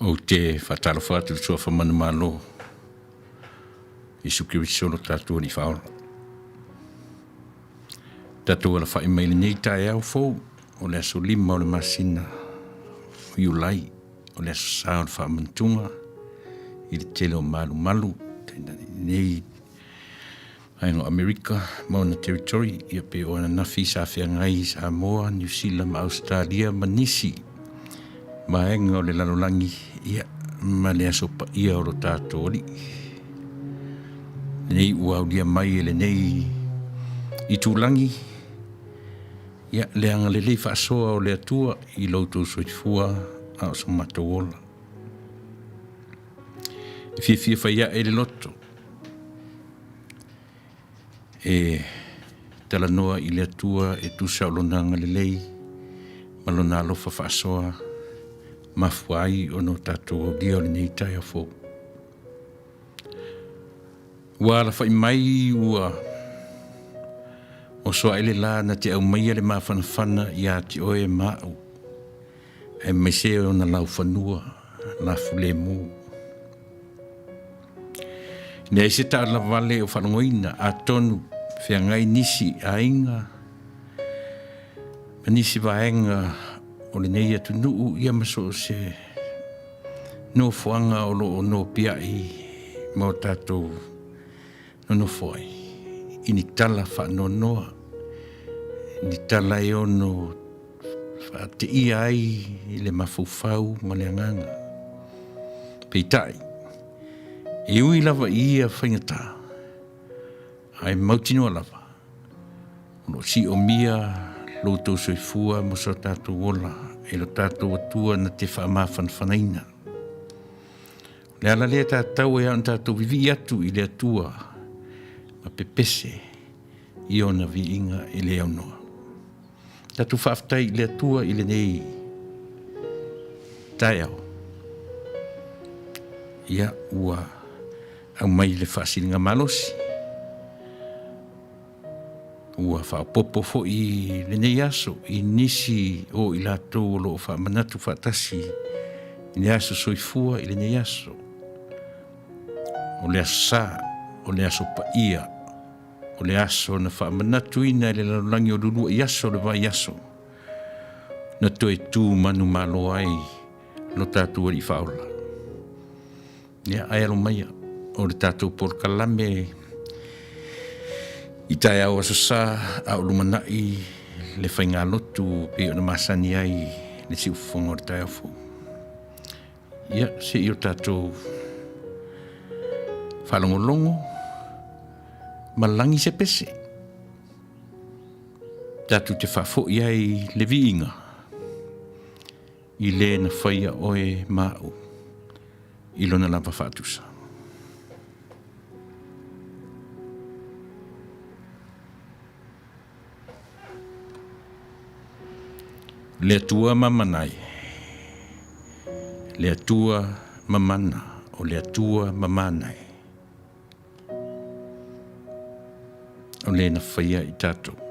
Ou te faatalofa atu i le Suafa Manumalo, Iesu Keriso lo tatou Alii Faaola. Tatou alafai mai lenei taeao fou o le aso 5 o le masina o Iulai, o le aso sa o le faamanatuga i le tele o malumalu nei vaega o Amerika ma ona territory, ia pei o ananafi sa feagai i Samoa, Niu Sila ma Ausetalia ma nisi vaega o le lalolagi, ia ma le aso paia o lo tatou Alii. Lenei ua aulia mai e lenei itulagi, ia le agalelei faasoa o le Atua i lo outou soifua a o so matou ola. E fiafia fai ae le loto e talanoa i le Atua e tusa o lona agalelei ma lona alofa faasoa mafua ai ona o tatou aulia o lenei taeao fou. Ua alafai mai ua oso ae le la na te aumaia le mafanafana ia te oe ma au, aemaise ona laufanua lafulemu. Leai se taalavale o faalogoina, atonu feagai nisi aiga ma nisi vaega o lenei atunuu ia ma so o se nofoaga o lo o nopiai ma o tatou nonofo ai i ni tala faanoanoa, ni tala e ono faateia ai le mafaufau ma le agaga. Peitai, e ui lava i ia faigata, ae mautinoa lava, o lo o siomia lo outou soifua ma so tatou ola e lo tatou Atua na te faamafanafanaina. O le ala lea tatau ai ona tatou vivii atu i le Atua ma pepese i ona viiga e le aunoa. Tatou faafetai i le Atua i lenei taeao. Ia, ua aumai le faasiliga malosi. Ua faaopoopo foi lenei aso i nisi o i latou o lo o faamanatu faatasi i le aso soifua i lenei aso. O le aso sa, o le aso paia, o le aso na faamanatuina e le lalolagi o luluai aso o le vaiaso na toe tu manumalo ai lo tatou Alii Faaola. Ia, ae alo maia o le tatou polokalame i taeao aso sa a o lumanai le faigalotu pei ona masani ai le siufofoga o le taeao fou. Ia, se i o tatou faalogologo ma lagi se pese. Tatou te faafoi ai le viiga i le na faia oe ma au i lona lava faatusa. Le Atua mamana e, le Atua mamana, o le Atua mamana e, o le na faia i tatou.